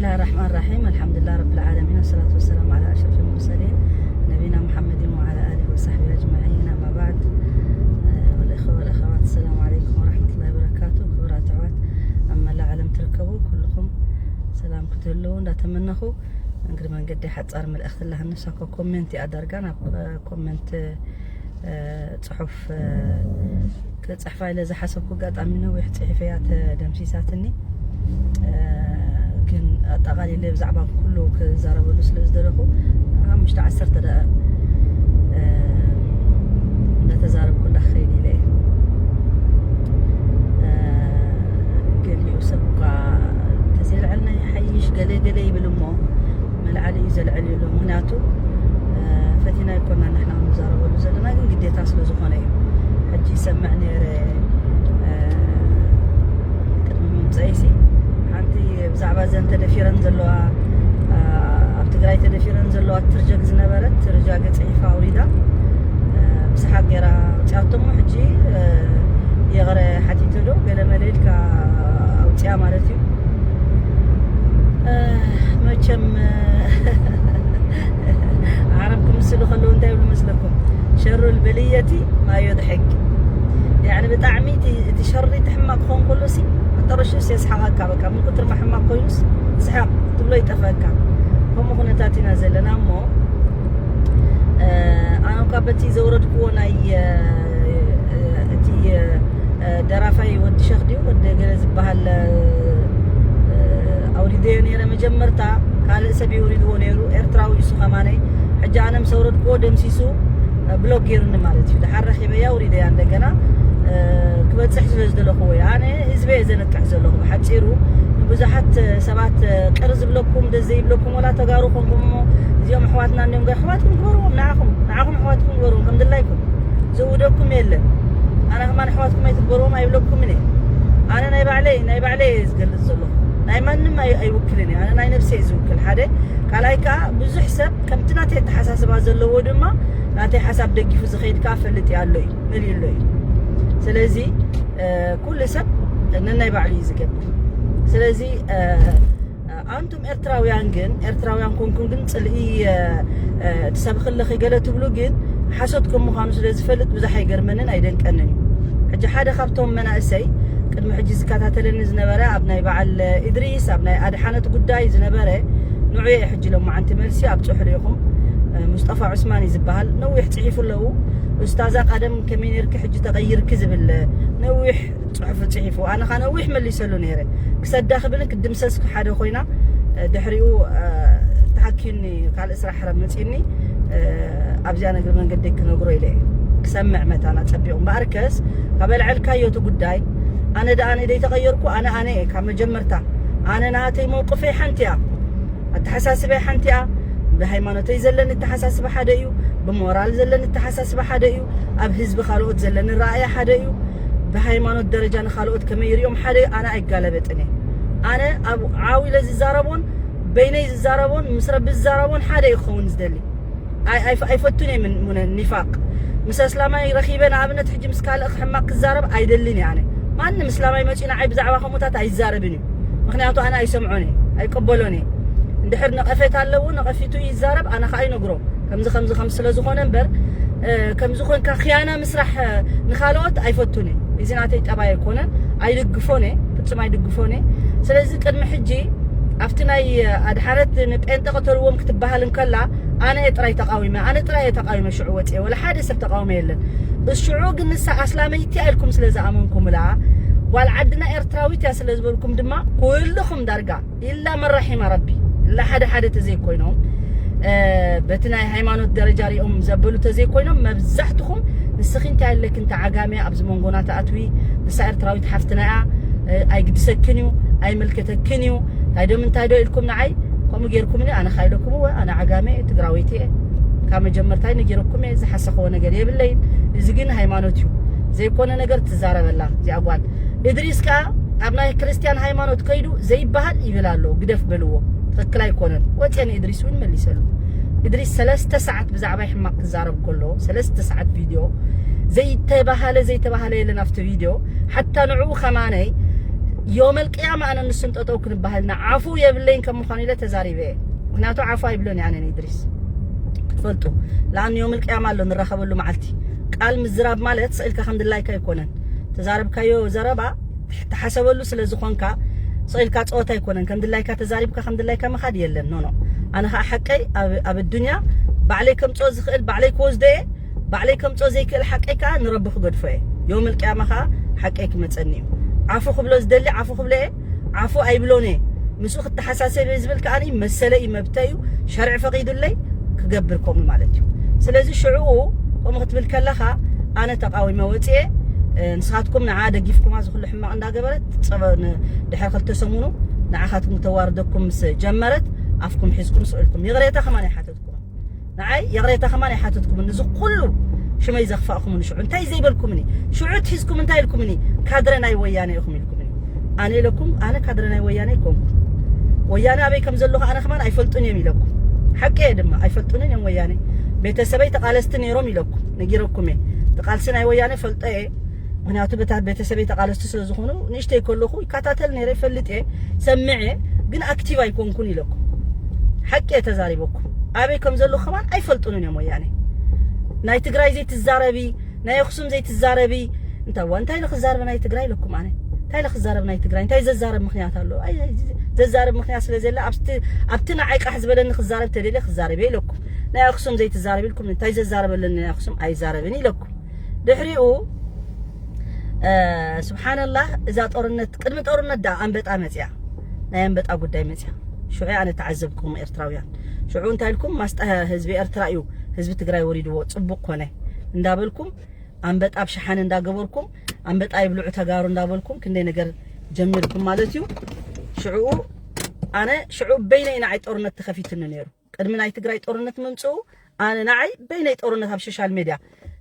بسم الله الرحمن الرحيم. الحمد لله رب العالمين، والصلاة والسلام على أشرف المرسلين نبينا محمد وعلى آله وصحبه أجمعين. أما بعد، آه، والإخوة والأخوات، السلام عليكم ورحمة الله وبركاته. ክቡራት ኣሕዋት ኣብ መላእ ዓለም ትርከቡ ኩልኹም ሰላም ክትህልዉ እንዳተመነኹ፣ እግሪ መንገዲ ሓጻር መልእኽቲ ኣለሃ፣ ንሳ ኮ ኮሜንት እያ ዳርጋ ናብ ኮሜንት፣ እ፣ ጽሑፍ፣ እ፣ ክጽሕፋ ኢለ ዝሓሰብኩ ኣጋጣሚ ነዊሕ ጽሒፈያ ተደምሲሳትኒ። እ፣ ግን ኣጠቓሊለ ብዛዕባ ኩሉ ክዛረበሉ ስለ ዝደለኹ ሓሙሽተ ዓሰርተ ደቂቕ፣ እ፣ እንዳተዛረብኩላ ክኸይድ ኢለ እየ። እ፣ ገሊኡ ሰብ እኳ ተዘይልዐልና ይሓይሽ ገለ ገለ ይብል እሞ፣ መልዓሊ እዩ ዘልዕል ይብሎ። ምኽንያቱ፣ እ፣ ፈቲና ኣይኮና ንሕና ንዛረበሉ ዘለና፣ ግን ግዴታ ስለ ዝኾነ እዩ። ሕጂ ይሰምዕ ነይረ፣ እ፣ ቅድሚ ምምፀኢሲ ሓንቲ ብዛዕባ እዘን ተደፊረን ዘለዋ፣ እ፣ ኣብ ትግራይ ተደፊረን ዘለዋ ትርጀግ ዝነበረት ትርጃገ ፅሒፋ ኣውሪዳ፣ እ፣ ብሰሓቅ ገይራ ኣውፅኣቶሞ። ሕጂ፣ እ፣ ይቕረ ሓቲተ ዶ ገለ መለ ኢልካ ኣውፅኣ ማለት እዩ። እ፣ መቸም፣ እ፣ ዓረብ ክምስሉ ከለዉ እንታይ ይብሉ መስለኩም? ሸሩል በልየቲ ማዮ ድሕግ። ያዕኒ ብጣዕሚ እቲ፣ እቲ ሸሪ፣ እቲ ሕማቕ ክኸውን ከሎሲ መጠረሽኡስ የስሓቐካ። በቃ ምን ኩትር ሕማቕ ኮይኑስ ስሓቕ ትብሎ ይጠፍኣካ። ከምኡ ኩነታት ኢና ዘለና እሞ፣ እ፣ ኣነ እኳ በቲ ዘውረድክዎ ናይ፣ እ፣ እቲ፣ እ፣ ደራፋይ ወዲ ሸኽ ድዩ ወዲ ገለ ዝበሃል፣ እ፣ ኣውሪደዮ ነይረ መጀመርታ። ካልእ ሰብ የውሪድዎ ነይሩ፣ ኤርትራዊ እሱ ከማነይ። ሕጂ ኣነ ምስ ኣውረድክዎ ደምሲሱ፣ እ፣ ብሎክ ገይሩኒ ማለት እዩ። ድሓር ረኺበያ ኣውሪደያ እንደገና፣ እ፣ ክበጽሕ ስለ ዝደለኹዎ እዩ። ኣነ ህዝበይ እየ ዘንቅሕ ዘለኹ። ብሓጺሩ ንብዙሓት ሰባት ቅር ዝብለኩም፣ ደስ ዘይብለኩም፣ ወላ ተጋሩ ኮንኩም እሞ እዚኦም ኣሕዋትና እንዲዮም፣ ገ-፣ ኣሕዋትኩም ግበርዎም፣ ንዓኹም፣ ንዓኹም ኣሕዋትኩም ግበርዎም፣ ከም ድላይኩም። ዝእውደኩም የለን። ኣነ ከማን ኣሕዋትኩም ኣይትግበርዎም ኣይብለኩምን እየ። ኣነ ናይ ባዕለይ፣ ናይ ባዕለይ እየ ዝገልጽ ዘለኹ። ናይ ማንም ኣይ-፣ ኣይውክልን እየ። ኣነ ናይ ነብሰይ እየ ዝውክል። ሓደ፣ ካልኣይ ከኣ ብዙሕ ሰብ ከምቲ ናተይ ኣተሓሳስባ ዘለዎ ድማ ናተይ ሓሳብ ደጊፉ ዝኸይድ ከኣ ፈልጥ እየ ኣሎ እዩ፣ መሊኡ ኣሎ እዩ። ስለዚ፣ እ፣ ኩሉ ሰብ ነናይ ባዕሉ እዩ ዝገብር። ስለዚ፣ እ፣ ኣንቱም ኤርትራውያን ግን፣ ኤርትራውያን ኮንኩም ግን ጽልኢ፣ እ፣ እ፣ ትሰብኺ ኣለኺ ገለ ትብሉ ግን ሓሶት ከም ምዃኑ ስለ ዝፈልጥ ብዙሕ ኣይገርመንን ኣይደንቀንን እዩ። ሕጂ ሓደ ካብቶም መናእሰይ ቅድሚ ሕጂ ዝከታተለኒ ዝነበረ ኣብ ናይ በዓል ኢድሪስ ኣብ ናይ ኣድሓነት ጉዳይ ዝነበረ ንዑ እየ ሕጂ ሎማዓንቲ መልሲ ኣብጽሑሉ ኢኹም። እ፣ ሙስጠፋ ዑስማን እዩ ዝበሃል። ነዊሕ ጽሒፉ ኣለዉ። ኡስታዛ ቀደም ከመይ ነርኪ ሕጂ ተቐይርኪ ዝብል ነዊሕ ጽሑፍ ጽሒፉ፣ ኣነ ኸኣ ነዊሕ መሊሰሉ ነይረ። ክሰዳ ክብልን ክድምሰስ ሓደ ኮይና፣ እ፣ ድሕሪኡ፣ እ፣ ተሓኪዩኒ ካልእ ስራሕ ረብ መጺኒ፣ እ፣ ኣብዚኣ ነግሪ መንገዲ ክነግሮ ኢለ እየ። ክሰምዕ መታን ኣጸቢቑ። እምበኣርከስ ካብ ኣልዐልካዮ እቲ ጉዳይ፣ ኣነ ደኣ ንኢደይ ተቐየርኩ፣ ኣነ ኣነ እየ ካብ መጀመርታ። ኣነ ናተይ መውቅፈይ ሓንቲ እያ። ኣተሓሳስበይ ሓንቲ እያ። ብሃይማኖተይ ዘለኒ ኣተሓሳስባ ሓደ እዩ። ብሞራል ዘለኒ ኣተሓሳስባ ሓደ እዩ። ኣብ ህዝቢ ካልኦት ዘለኒ ረኣያ ሓደ እዩ። ብሃይማኖት ደረጃ ንኻልኦት ከመይ ይሪኦም ሓደ እዩ። ኣነ ኣይጋለበጥን እየ። ኣነ ኣብ ዓው ኢለ ዝዛረቦን በይነይ ዝዛረቦን ምስ ረቢ ዝዛረቦን ሓደ እዩ ክኸውን ዝደሊ። ኣይ-፣ ኣይፈ-፣ ኣይፈቱን እየ ምን-፣ ሙነ ኒፋቅ። ምስ ኣስላማይ ረኺበ ንኣብነት ሕጂ ምስ ካልእ ሕማቅ ክዛረብ ኣይደልን እየ ኣነ። ማንም እስላማይ መጺኡ ንዓይ ብዛዕባ ከምኡታት ኣይዛረብን እዩ። ምኽንያቱ ኣነ ኣይሰምዖን እየ፣ ኣይቀበሎን እየ። እንድሕር ነቐፌታ ኣለዎ፣ ነቐፊቱ ይዛረብ፣ ኣነ ኸኣ ይነግሮ። ከምዚ ከምዚ ከም ስለ ዝኾነ እምበር፣ እ፣ ከምዚ ኮንካ ክያና ምስራሕ፣ እ፣ ንኻልኦት ኣይፈቱን እየ። እዚ ናተይ ጠባይ ኣይኮነን፣ ኣይድግፎን እየ፣ ፍጹም ኣይድግፎን እየ። ስለዚ ቅድሚ ሕጂ ኣብቲ ናይ ኣድሓነት ንጴንጠ ቅተልዎም ክትበሃል እንከላ፣ ኣነ እየ ጥራይ ተቃዊመ፣ ኣነ ጥራይ እየ ተቃዊመ። ሽዑ ወፅየ፣ ወላ ሓደ ሰብ ተቃውሞ የለን። እስ ሽዑ ግን ንሳ ኣስላመይቲ ኢልኩም ስለ ዝኣመንኩምላ፣ ጓል ዓድና ኤርትራዊት እያ ስለ ዝበልኩም ድማ፣ ኩልኹም ዳርጋ፣ ኢላ መን ረሒማ ረቢ፣ ኢላ ሓደ ሓደ ተዘይኮይኖም፣ እ፣ በቲ ናይ ሃይማኖት ደረጃ ሪኦም ዘበሉ ተዘይኮይኖም፣ መብዛሕትኹም ንስኺ እንታይ ኣለኪ፣ እንተ ዓጋመ ኣብዚ መንጎና ትኣትዊ፣ ንሳ ኤርትራዊት ሓፍትና እያ፣ እ፣ ኣይግድሰክን እዩ፣ ኣይምልከተክን እዩ፣ እንታይ ዶ ምንታይ ዶ ኢልኩም ንዓይ ከምኡ ጌርኩምኒ፣ ኣነ ኸኣ ኢለኩም፣ እወ፣ ኣነ ዓጋመ እየ፣ ትግራወይቲ እየ። ካብ መጀመርታይ ነጊረኩም እየ፣ ዝሓሰኽዎ ነገር የብለይን። እዚ ግን ሃይማኖት እዩ። ዘይኮነ ነገር ትዛረበላ እዚኣ ጓል። እድሪስ ከኣ ኣብ ናይ ክርስትያን ሃይማኖት ከይዱ ዘይበሃል ይብል ኣሎ። ግደፍ በልዎ። ትኽክል ኣይኮነን። ወፅየ ንእድሪስ እውን መሊሰሉ። እድሪስ ሰለስተ ሰዓት ብዛዕባይ ሕማቕ ክዛረብ ከሎ፣ ሰለስተ ሰዓት ቪድዮ፣ ዘይተባሃለ፣ ዘይተባሃለ የለን ኣብቲ ቪድዮ። ሓታ ንዕኡ ከማነይ ዮመል ቅያማ ኣነ ንሱን ጠጠው ክንባህልና ዓፉ የብለይን ከም ምዃኑ ኢለ ተዛሪበ እየ። ምክንያቱ ዓፉ ኣይብሎን እየ ኣነ ንኢድሪስ ክትፈልጡ። ለኣን ዮመል ቅያማ ኣሎ ንራኸበሉ መዓልቲ። ቃል ምዝራብ ማለት ስቕ ኢልካ ከም ድላይካ ኣይኮነን። ተዛረብካዮ ዘረባ ተሓሰበሉ ስለ ዝኾንካ ስቕ ኢልካ ፀወታ ኣይኮነን። ከም ድላይካ ተዛሪብካ ከም ድላይካ ምኻድ የለን። ኖ ኖ። ኣነ ከዓ ሓቀይ ኣብ ኣብ ኣዱንያ ባዕለይ ከምፅኦ ዝኽእል ባዕለይ ክወስዶ እየ። ባዕለይ ከምፅኦ ዘይክእል ሓቀይ ከዓ ንረቢ ክገድፎ እየ። ዮም ልቅያማ ከዓ ሓቀይ ክመፀኒ እዩ። ዓፉ ክብሎ ዝደሊ ዓፉ ክብሎ እየ። ዓፉ ኣይብሎን እየ። ምስኡ ክተሓሳሰብ እየ ዝብል ከዓኒ መሰለ እዩ፣ መብተ እዩ። ሸርዒ ፈቒዱለይ ክገብር ከምኡ ማለት እዩ። ስለዚ ሽዕኡ ከምኡ ክትብል ከለኻ ኣነ ተቃዊመ ወፅኤ። ንስኻትኩም ንዓ ደጊፍኩማ ዝኩሉ ሕማቕ እንዳገበረት ድሕሪ ክልተ ሰሙኑ ንዓኻትኩም ተዋርደኩም ምስ ጀመረት ኣፍኩም ሒዝኩም ስቕ ኢልኩም ይቕሬታ ከማን ኣይሓተትኩም። ንዓይ ይቕሬታ ከማን ኣይሓተትኩምን። እዚ ኩሉ ሽመይ ዘኽፋእኩምኒ ሽዑ እንታይ ዘይበልኩምኒ? ሽዑ ትሒዝኩም እንታይ ኢልኩምኒ? ካድረ ናይ ወያነ ኢኹም ኢልኩምኒ። ኣነ ኢለኩም ኣነ ካድረ ናይ ወያነ ኣይኮንኩ። ወያነ ኣበይ ከም ዘለኹ ኣነ ከማን ኣይፈልጡን እዮም ኢለኩም። ሓቂ እየ ድማ ኣይፈልጡንን እዮም ወያነ። ቤተሰበይ ተቓለስቲ ነይሮም ኢለኩም ነጊረኩም እየ። እቲ ቃልሲ ናይ ወያነ ፈልጦ እየ። ምክንያቱ በታ ቤተሰበይ ተቓለስቲ ስለ ዝኾኑ ንእሽተይ ከለኹ ይከታተል ነይረ ይፈልጥ እየ ሰምዐ ግን ኣክቲቭ ኣይኮንኩን ኢለኩም። ሓቂ እየ ተዛሪበኩም። ኣበይ ከም ዘለኹ ከማን ኣይፈልጡንን እዮም ወያነ። ናይ ትግራይ ዘይትዛረቢ ናይ ኣኽሱም ዘይትዛረቢ እንታይ ዋ እንታይ ንክዛረበ ናይ ትግራይ ኢለኩም ኣነ እንታይ ንክዛረብ ናይ ትግራይ እንታይ ዘዛረብ ምክንያት ኣሎ ዘዛረብ ምክንያት ስለ ዘለ ኣብቲ ንዓይ ቃሕ ዝበለኒ ክዛረብ ተደልየ ክዛረብ እየ ኢለኩም። ናይ ኣኽሱም ዘይትዛረብ ኢልኩም እንታይ ዘዛረበለኒ ናይ ኣኽሱም ኣይዛረብን ኢለኩም። ድሕሪኡ ስብሓንላህ እዛ ጦርነት ቅድሚ ጦርነት ደኣ ኣንበጣ መፅያ ናይ ኣንበጣ ጉዳይ መፅያ ሽዑ ኣነ ተዓዘብኩም ኤርትራውያን ሽዑ እንታይ ኢልኩም ማስጣ ህዝቢ ኤርትራ እዩ ህዝቢ ትግራይ ወሪድዎ ፅቡቅ ኮነ እንዳበልኩም ኣንበጣ ብሸሓነ እንዳገበርኩም ኣንበጣ ይብልዑ ተጋሩ እንዳበልኩም ክንደይ ነገር ጀሚርኩም ማለት እዩ። ሽዑ ኣነ ሽዑ በይነይ ንዓይ ጦርነት ተኸፊትኒ ነይሩ። ቅድሚ ናይ ትግራይ ጦርነት ምምፅኡ ኣነ ንዓይ በይነይ ጦርነት ኣብ ሶሻል ሜድያ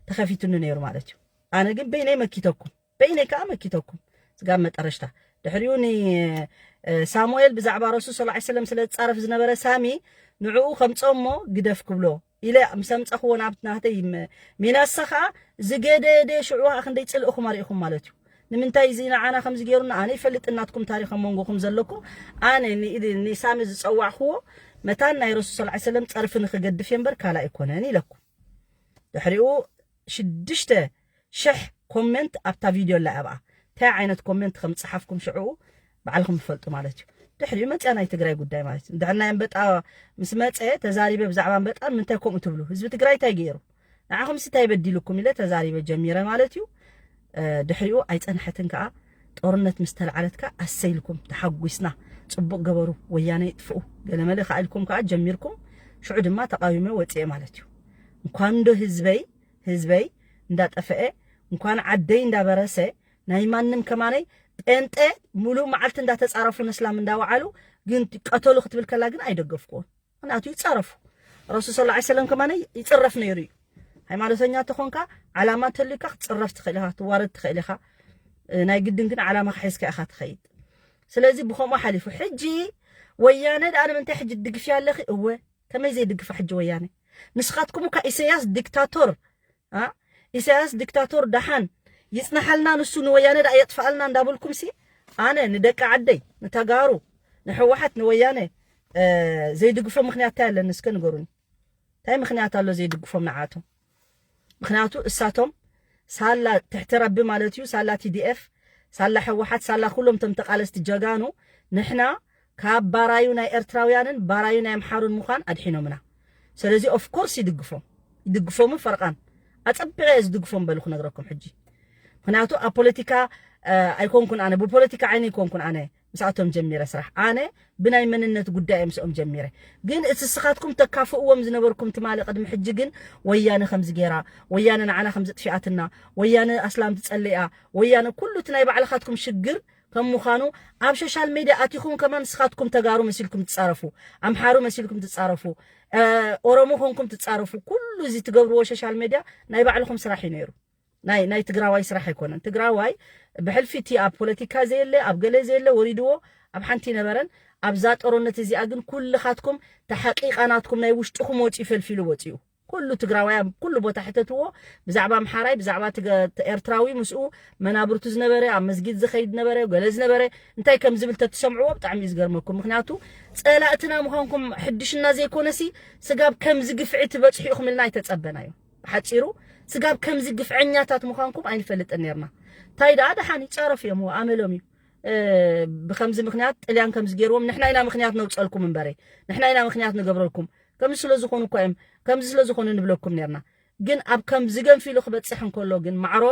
ተኸፊትኒ ነይሩ ማለት እዩ። ኣነ ግን በይነይ መኪተኩም በይነይ ከዓ መኪተኩም ስጋብ መጠረሽታ ድሕሪኡ ንሳሙኤል ብዛዕባ ረሱል ስ ሰለም ስለ ዝፃረፍ ዝነበረ ሳሚ ንዕኡ ከምፀሞ ግደፍ ክብሎ ኢለ ምስ ኣምፀኽዎ ናብ ናተይ ሚናሳ ከዓ ዝገደደ ሽዑ ከዓ ክንደይ ፅልእኹም ኣርእኹም ማለት እዩ። ንምንታይ እዚ ንዓና ከምዚ ገይሩና ኣነ ይፈልጥ እናትኩም ታሪኽ ኣብ መንጎኹም ዘለኩም ኣነ ንሳሚ ዝፀዋዕኽዎ መታን ናይ ረሱል ስ ሰለም ፀርፊ ንክገድፍ እየ እምበር ካልእ ኣይኮነን ኢለኩም። ድሕሪኡ ሽዱሽተ ሽሕ ኮሜንት ኣብታ ቪድዮ ኣላ ኣብኣ እንታይ ዓይነት ኮሜንት ከም ዝፀሓፍኩም ሽዕኡ ባዕልኩም ትፈልጡ ማለት እዩ። ድሕሪኡ መፅያ ናይ ትግራይ ጉዳይ ማለት እዩ። ድሕሪ ናይ ኣንበጣ ምስ መፀ ተዛሪበ ብዛዕባ ኣንበጣ ንምንታይ ከምኡ ትብሉ ህዝቢ ትግራይ እንታይ ገይሩ ንዓኹም ሲ እንታይ በዲልኩም ኢለ ተዛሪበ ጀሚረ ማለት እዩ። ድሕሪኡ ኣይፀንሐትን ከዓ ጦርነት ምስ ተልዓለት ከዓ ኣሰይ ኢልኩም ተሓጒስና ፅቡቅ ገበሩ ወያነ ይጥፍኡ ገለመለ ከዓ ኢልኩም ከዓ ጀሚርኩም ሽዑ ድማ ተቃዊመ ወፅኤ ማለት እዩ። እንኳን ዶ ህዝበይ ህዝበይ እንዳጠፈአ እንኳን ዓደይ እንዳበረሰ ናይ ማንም ከማነይ ጴንጠ ሙሉእ መዓልቲ እንዳተፃረፉ ነስላም እንዳወዓሉ ግን ቀተሉ ክትብል ከላ ግን ኣይደገፍኩዎን። ምክንያቱ ይፃረፉ ረሱል ስ ሰለም ከማነይ ይፅረፍ ነይሩ እዩ። ሃይማኖተኛ ተኾንካ ዓላማ እንተልዩካ ክትፅረፍ ትኽእል ኢኻ ትዋረድ ትኽእል ኢኻ። ናይ ግድን ግን ዓላማ ክሒዝካ ኢኻ ትኸይድ። ስለዚ ብከምኡ ሓሊፉ ሕጂ ወያነ ደኣ ንምንታይ ሕጂ ትድግፍያ ኣለኺ? እወ ከመይ ዘይድግፋ ሕጂ ወያነ ንስኻትኩም እኳ ኢሰያስ ዲክታቶር ኢሳያስ ዲክታቶር ደሓን ይፅናሓልና ንሱ ንወያነ ደኣ የጥፍኣልና እንዳበልኩም ሲ ኣነ ንደቂ ዓደይ ንተጋሩ ንሕወሓት ንወያነ ዘይድግፎ ምክንያት እንታይ ኣለኒ እስከ ንገሩኒ እንታይ ምክንያት ኣሎ ዘይድግፎም ንዓቶም ምክንያቱ እሳቶም ሳላ ትሕቲ ረቢ ማለት እዩ ሳላ ቲዲኤፍ ሳላ ሕወሓት ሳላ ኩሎም ቶም ተቃለስቲ ጀጋኑ ንሕና ካብ ባራዩ ናይ ኤርትራውያንን ባራዩ ናይ ኣምሓሩን ምዃን ኣድሒኖምና። ስለዚ ኦፍኮርስ ይድግፎም ይድግፎምን ፈርቓን ኣጸቢቐ እየ ዝድግፎም በሉ ክነግረኩም ሕጂ። ምክንያቱ ኣብ ፖለቲካ ኣይኮንኩን ኣነ ብፖለቲካ ዓይነ ኣይኮንኩን ኣነ ምስኣቶም ጀሚረ ስራሕ ኣነ ብናይ መንነት ጉዳይ ምስኦም ጀሚረ። ግን እቲ ስኻትኩም ተካፍእዎም ዝነበርኩም ትማሊ ቅድሚ ሕጂ ግን ወያነ ከምዚ ገይራ ወያነ ንዓና ከምዚ ጥፊኣትና ወያነ ኣስላም ትጸልያ ወያነ ኩሉ እቲ ናይ ባዕልኻትኩም ሽግር ከም ምዃኑ ኣብ ሶሻል ሜድያ ኣቲኹም ከማን ንስኻትኩም ተጋሩ መሲልኩም ትጻረፉ ኣምሓሩ መሲልኩም ትጻረፉ ኦሮሞ ኮንኩም ትጻረፉ ኩሉ እዚ ትገብርዎ ሶሻል ሜድያ ናይ ባዕልኹም ስራሕ እዩ ነይሩ ናይ ናይ ትግራዋይ ስራሕ ኣይኮነን ትግራዋይ ብሕልፊ እቲ ኣብ ፖለቲካ ዘየለ ኣብ ገለ ዘየለ ወሪድዎ ኣብ ሓንቲ ነበረን ኣብዛ ጦርነት እዚኣ ግን ኩልኻትኩም ተሓቂቓ ናትኩም ናይ ውሽጥኹም ወፂኡ ፈልፊሉ ወፂኡ ኩሉ ትግራዋይ ኣብ ኩሉ ቦታ ሕተትዎ። ብዛዕባ ኣምሓራይ፣ ብዛዕባ ትገ-፣ ኤርትራዊ ምስኡ መናብርቱ ዝነበረ፣ ኣብ መስጊድ ዝኸይድ ነበረ፣ ገለ ዝነበረ፣ እንታይ ከም ዝብል ተትሰምዕዎ ብጣዕሚ እዩ ዝገርመኩም። ምኽንያቱ ጸላእትና ምዃንኩም ሕድሽና ዘይኮነሲ፣ ስጋብ ከምዚ ግፍዒ ትበጽሑ ኢኹም ኢልና ኣይተጸበናዮ። ብሓጺሩ፣ ስጋብ ከምዚ ግፍዐኛታት ምዃንኩም ኣይንፈልጥን ነርና። እንታይ ደኣ ደሓን ይጻረፉ እዮም፣ ኣመሎም እዩ። እ፣ ብከምዚ ምኽንያት ጥልያን ከምዚ ገይርዎም፣ ንሕና ኢና ምኽንያት ነውጸልኩም እምበረ፣ ንሕና ኢና ምኽንያት ንገብረልኩም። ከምዚ ስለ ዝኾኑ እኳ እዮም፣ ከምዚ ስለ ዝኾኑ ንብለኩም ነርና። ግን ኣብ ከምዚ ገንፊሉ ክበጽሕ እንከሎ ግን ማዕሮ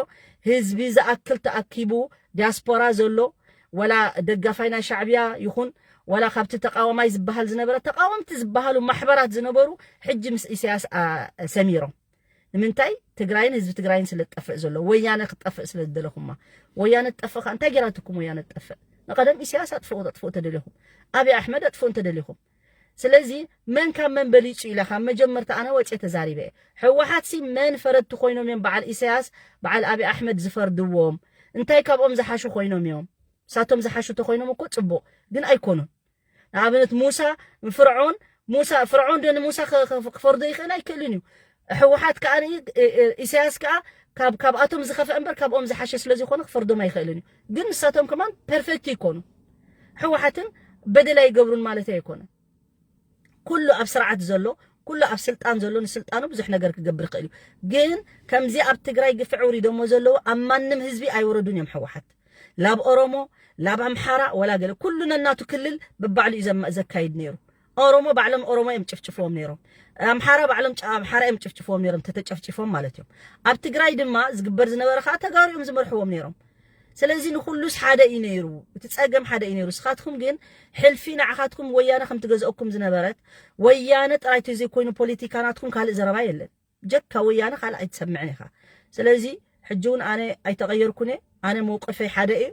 ህዝቢ ዝኣክል ተኣኪቡ ዲያስፖራ ዘሎ፣ ወላ ደጋፋይ ናይ ሻዕብያ ይኹን፣ ወላ ካብቲ ተቃዋማይ ዝበሃል ዝነበረ፣ ተቃወምቲ ዝበሃሉ ማሕበራት ዝነበሩ፣ ሕጂ ምስ ኢሳያስ፣ ኣ፣ ሰሚሮም። ንምንታይ? ትግራይን ህዝቢ ትግራይን ስለ ዝጠፍእ ዘሎ፣ ወያነ ክትጠፍእ ስለ ዝደለኹማ። ወያነ ትጠፍእ ከኣ እንታይ ገይራትኩም ወያነ ትጠፍእ? ንቐደም ኢሳያስ ኣጥፍኡ፣ ኣጥፍኡ እንተደሊኹም። ኣብይ ኣሕመድ ኣጥፍኡ እንተደሊኹም። ስለዚ መን ካብ መን በሊጹ ኢለ ካብ መጀመርታ ኣነ ወጽየ ተዛሪበ እየ። ህወሓትሲ መን ፈረድቲ ኮይኖም እዮም በዓል ኢሳያስ፣ በዓል ኣብይ ኣሕመድ ዝፈርድዎም? እንታይ ካብኦም ዝሓሹ ኮይኖም እዮም? ንሳቶም ዝሓሹ ተኮይኖም እኮ ጽቡቕ፣ ግን ኣይኮኑን። ንኣብነት ሙሳ፣ ፍርዖን፣ ሙሳ፣ ፍርዖን ዶ ንሙሳ ኸ-፣ ኸ-፣ ክፈርዶ ይኽእል? ኣይክእልን እዩ። ህወሓት ከኣ፣ እ-፣ እ-፣ ኢሳያስ ከኣ ካብ፣ ካብኣቶም ዝኸፍአ እምበር ካብኦም ዝሓሸ ስለ ዝኾነ ክፈርዶም ኣይኽእልን እዩ። ግን ንሳቶም ከማን ፐርፌክት ይኮኑ። ህወሓትን በደል ኣይገብሩን ማለት ኣይኮነን። ኩሉ ኣብ ስርዓት ዘሎ፣ ኩሉ ኣብ ስልጣን ዘሎ ንስልጣኑ ብዙሕ ነገር ክገብር ይኽእል እዩ። ግን ከምዚ ኣብ ትግራይ ግፍዒ ውሪዶሞ ዘለዉ ኣብ ማንም ህዝቢ ኣይወረዱን እዮም ህወሓት። ላብ ኦሮሞ፣ ላብ ኣምሓራ፣ ወላ ገለ፣ ኩሉ ነናቱ ክልል ብባዕሉ እዩ ዘማ-፣ ዘካይድ ነይሩ። ኦሮሞ ባዕሎም ኦሮሞ እዮም ጭፍጭፍዎም ነይሮም። ኣምሓራ ባዕሎም ጨ-፣ ኣምሓራ እዮም ጭፍጭፍዎም ነይሮም፣ ተተጨፍጭፎም ማለት እዮም። ኣብ ትግራይ ድማ ዝግበር ዝነበረ ከዓ ተጋሩ እዮም ዝመርሕዎም ነይሮም። ስለዚ ንኹሉስ ሓደ እዩ ነይሩ፣ እቲ ጸገም ሓደ እዩ ነይሩ። ንስኻትኩም ግን ሕልፊ ንዓኻትኩም ወያነ ከም ትገዝአኩም ዝነበረት፣ ወያነ ጥራይ ተዘይኮይኑ ፖለቲካ ናትኩም ካልእ ዘረባ የለን። ጀካ ወያነ ካልእ ኣይትሰምዕን ኢኻ። ስለዚ ሕጂ እውን ኣነ ኣይተቐየርኩን እየ። ኣነ መውቀፈይ ሓደ እዩ።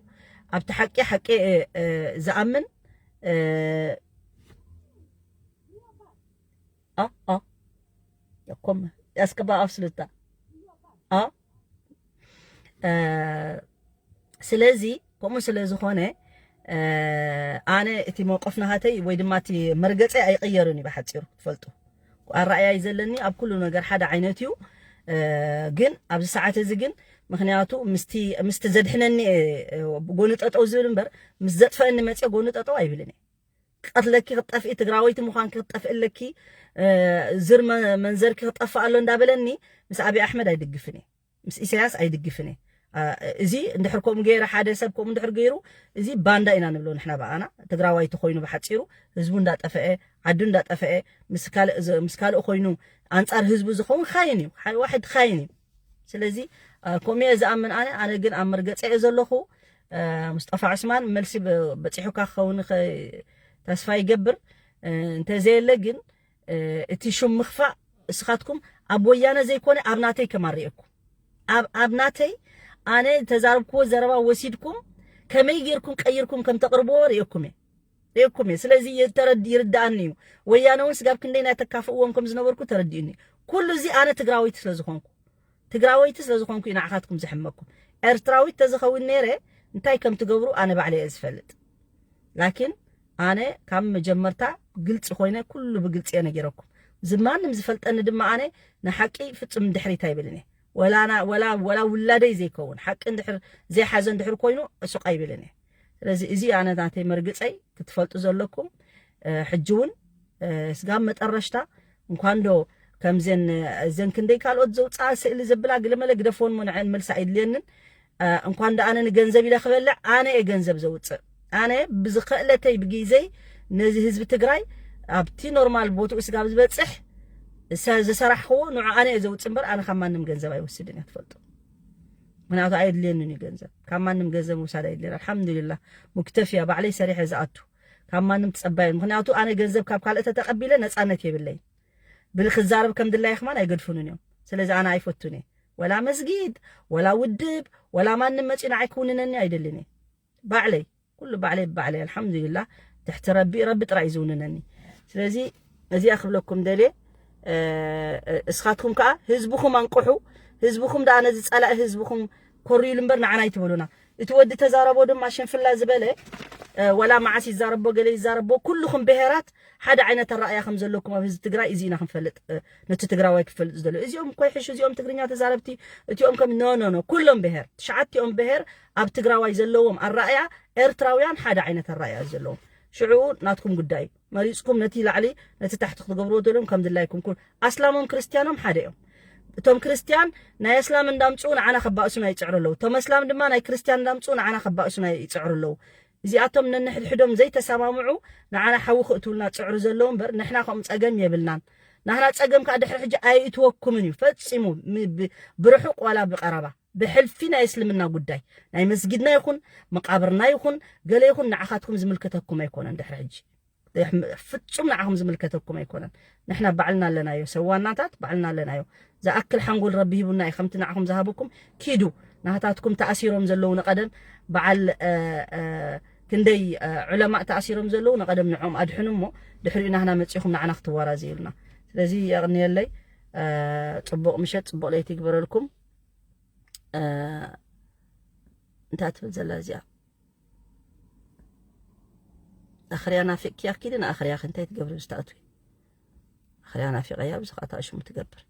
ኣብቲ ሓቂ ሓቂ እየ፣ እ፣ ዝኣምን፣ እ፣ ኣ፣ ኣ፣ ኮም ያስገባ ኣፍስልታ። ኣ፣ እ፣ ስለዚ ከምኡ ስለ ዝኾነ፣ እ፣ ኣነ እቲ መውቀፍ ናሃተይ ወይ ድማ እቲ መርገጸይ ኣይቕየርን እዩ ብሓጺሩ ክትፈልጡ። ኣረኣእያ እዩ ዘለኒ፣ ኣብ ኩሉ ነገር ሓደ ዓይነት እዩ። እ፣ ግን ኣብዚ ሰዓት እዚ ግን ምኽንያቱ ምስቲ፣ ምስቲ ዘድሕነኒ እየ፣ እ፣ ጎኒ ጠጠው ዝብል እምበር ምስ ዘጥፈአኒ መጽየ ጎኒ ጠጠው ኣይብልን እየ። ቀትለኪ ክትጠፍኢ፣ ትግራወይቲ ምዃንኪ ክትጠፍእለኪ፣ እ፣ ዝር መ-፣ መንዘርኪ ክጠፍእ ኣሎ እንዳበለኒ ምስ ኣብይ ኣሕመድ ኣይድግፍን እየ። ምስ ኢሳያስ ኣይድግፍን እየ። ኣ፣ እዚ እንድሕር ከምኡ ገይረ፣ ሓደ ሰብ ከምኡ እንድሕር ገይሩ፣ እዚ ባንዳ ኢና ንብሎ ንሕና ብኣና። ትግራዋይ ተኾይኑ ብሓጺሩ ህዝቡ እንዳጠፈአ፣ ዓዱ እንዳጠፈአ፣ ምስ ካልእ ዝ-፣ ምስ ካልእ ኮይኑ ኣንጻር ህዝቡ ዝኸውን ካይን እዩ። ሓደ ዋሕድ ካይን እዩ። ስለዚ፣ ኣ፣ ከምኡ እየ ዝኣምን ኣነ። ኣነ ግን ኣብ መርገጸ እየ ዘለኹ። ኣ፣ ሙስጠፋ ዑስማን መልሲ በ-፣ በጺሑካ ክኸውን ኸ-፣ ተስፋ ይገብር። እ፣ እንተዘየለ ግን፣ እ፣ እቲ ሹም ምኽፋእ እስኻትኩም ኣብ ወያነ ዘይኮነ ኣብ ናተይ ከማን ርእየኩም። ኣብ፣ ኣብ ናተይ ኣነ ዝተዛረብክዎ ዘረባ ወሲድኩም ከመይ ጌርኩም ቀይርኩም ከም ተቕርብዎ ርእየኩም እየ። ርእየኩም እየ። ስለዚ የተረድ-፣ ይርድኣኒ እዩ። ወያነ እውን ስጋብ ክንደይ ናይ ተካፍእዎም ከም ዝነበርኩ ተረዲኡኒ እዩ። ኩሉ እዚ ኣነ ትግራወይቲ ስለ ዝኾንኩ፣ ትግራወይቲ ስለ ዝኾንኩ እዩ ንዓኻትኩም ዝሕመኩም። ኤርትራዊት ተዝኸውን ነይረ እንታይ ከም ትገብሩ ኣነ ባዕለይ እየ ዝፈልጥ። ላኪን ኣነ ካብ መጀመርታ ግልፂ ኮይነ ኩሉ ብግልፂ እየ ነጊረኩም። ዝማንም ዝፈልጠኒ ድማ ኣነ ንሓቂ ፍጹም ድሕሪት ኣይብልን እየ። ወላ ና-፣ ወላ፣ ወላ ውላደይ ዘይከውን ሓቂ እንድሕር ዘይሓዘ እንድሕር ኮይኑ ሱቕ ኣይብልን እየ። ስለዚ እዚ ኣነ ናተይ መርግፀይ ክትፈልጡ ዘለኩም። እ፣ ሕጂ እውን፣ እ፣ ስጋብ መጠረሽታ እንኳን ዶ ከምዘን፣ እዘን ክንደይ ካልኦት ዘውፅኣ ስእሊ ዘብላ ግለመለ ግደፎን ሞ ንዐን መልሲ ኣይድልየንን። እ፣ እንኳን ዶ ኣነ ንገንዘብ ኢለ ክበልዕ፣ ኣነ እየ ገንዘብ ዘውፅእ። ኣነ ብዝኸእለተይ ብግዜይ ነዚ ህዝቢ ትግራይ ኣብቲ ኖርማል ቦትኡ ስጋብ ዝበፅሕ ሰ-፣ ዝሰራሕክዎ ንዑ ኣነ እየ ዘውፅእ እምበር ኣነ ካብ ማንም ገንዘብ ኣይወስድን እየ ትፈልጡ። ምክንያቱ ኣየድልየንን እዩ ገንዘብ። ካብ ማንም ገንዘብ ምውሳድ ኣየድልየን። ኣልሓምዱሊላህ ሙክተፍያ ባዕለይ ሰሪሐ ዝኣቱ። ካብ ማንም ትጸባየን። ምክንያቱ ኣነ ገንዘብ ካብ ካልእ ተተቐቢለ ነጻነት የብለይ። ብልክዛረብ ከም ድላይ ከማን ኣይገድፉንን እዮም። ስለዚ ኣነ ኣይፈቱን እየ። ወላ መስጊድ፣ ወላ ውድብ፣ ወላ ማንም መጺኡ ንዓይ ክውንነኒ ኣይደልን እየ። ባዕለይ፣ ኩሉ ባዕለይ ብባዕለይ ኣልሓምዱሊላህ ትሕቲ ረቢ፣ ረቢ ጥራይ እዩ ዝውንነኒ። ስለዚ እዚኣ ክብለኩም ደልየ። እ፣ እስኻትኩም ከኣ ህዝብኹም ኣንቅሑ። ህዝብኹም ደኣ ነዚ ጸላኢ ህዝብኹም ኮርዩሉ እምበር ንዓና ኣይትበሉና። እቲ ወዲ ተዛረቦ ድማ ሽንፍላ ዝበለ ወላ መዓስ ይዛረቦ ገለ ይዛረቦ፣ ኩልኹም ብሄራት ሓደ ዓይነት ኣረኣያ ከም ዘለኩም ኣብ ህዝቢ ትግራይ እዚ ኢና ክንፈልጥ፣ ነቲ ትግራዋይ ክፈልጥ ዝደልዮ። እዚኦም እኮ ይሕሹ፣ እዚኦም ትግርኛ ተዛረብቲ፣ እቲኦም ከም፣ ኖ ኖ ኖ፣ ኩሎም ብሄር፣ ትሽዓቲኦም ብሄር ኣብ ትግራዋይ ዘለዎም ኣረኣያ፣ ኤርትራውያን ሓደ ዓይነት ኣረኣያ እዩ ዘለዎም። ሽዑ ናትኩም ጉዳይ እዩ። መሪፅኩም ነቲ ላዕሊ ነቲ ታሕቲ ክትገብርዎ ደልዮም ከም ድላይኩም ኩን። ኣስላሞም ክርስትያኖም ሓደ እዮም። እቶም ክርስትያን ናይ ኣስላም እንዳምፅኡ ንዓና ከባእሱና ይፅዕሩ ኣለዉ። እቶም ኣስላም ድማ ናይ ክርስትያን እንዳምፅኡ ንዓና ከባእሱና ይፅዕሩ ኣለዉ። እዚኣቶም ነንሕድሕዶም ዘይተሰማምዑ ንዓና ሓዊ ክእትውልና ፅዕሩ ዘለዉ እምበር ንሕና ከምኡ ፀገም የብልናን። ናህና ፀገም ከዓ ድሕሪ ሕጂ ኣይእትወኩምን እዩ ፈፂሙ፣ ም- ብ- ብርሑቕ ዋላ ብቐረባ። ብሕልፊ ናይ እስልምና ጉዳይ ናይ መስጊድና ይኹን መቃብርና ይኹን ገለ ይኹን ንዓኻትኩም ዝምልከተኩም ኣይኮነን። ድሕሪ ሕጂ ፍጹም ንዓኹም ዝምልከተኩም ኣይኮነን። ንሕና ባዕልና ኣለናዮ፣ ሰዋናታት ባዕልና ኣለናዮ። ዝኣክል ሓንጎል ረቢ ሂቡና እዩ ከምቲ ንዓኹም ዝሃበኩም። ኪዱ ናህታትኩም ተኣሲሮም ዘለዉ ንቐደም በዓል ክንደይ ዑለማእ ተኣሲሮም ዘለዉ ንቐደም ንዕኦም ኣድሕኑ እሞ ድሕሪኡ ናህና መፂኹም ንዓና ክትዋራዘዩልና። ስለዚ የቕንየለይ። ፅቡቕ ምሸት፣ ፅቡቕ ለይቲ ይግበረልኩም። እንታይ ትብል ዘላ እዚኣ? ኣኽርያ ናፊቅኪያ ኪዲ ንኣኽርያ ክንታይ ትገብሪ ምስ ትኣትዊ? ኣኽርያ ናፊቀያ ብዚ ከዓ ሽሙ ትገብር።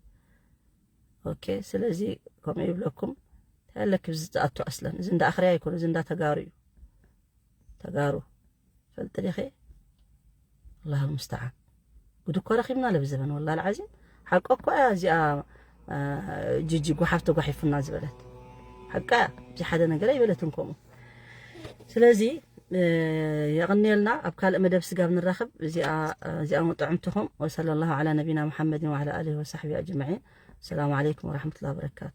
ኦኬ፣ ስለዚ ከምኡ ይብለኩም። እንታይ ኣለኪ ብዚ ዝኣቱ ኣስለን? እዚ እንዳ ኣኽርያ ኣይኮነ፣ እዚ እንዳ ተጋሩ እዩ። ተጋሩ ፈልጥ ዲኺ? ኣላሁ ሙስተዓን። ጉድ እኮ ረኺብና ለብ ዘበን ወላ ልዓዚም። ሓቆ እኮ እያ እዚኣ። ጂጂ ጓሓፍ ተጓሒፉና ዝበለት ሓቃ እያ። እዚ ሓደ ነገር ኣይበለትን ከምኡ። ስለዚ የቕንየልና። ኣብ ካልእ መደብ ስጋብ ንራኸብ እዚኣ እዚኣ ጥዕምትኹም። ወሰለ ላሁ ዓላ ነቢና ሙሓመድን ወዓላ ኣሊሂ ወሳሕቢ ኣጅመዒን። ሰላሙ ዓለይኩም ወረሕመቱላሂ ወበረካቱ።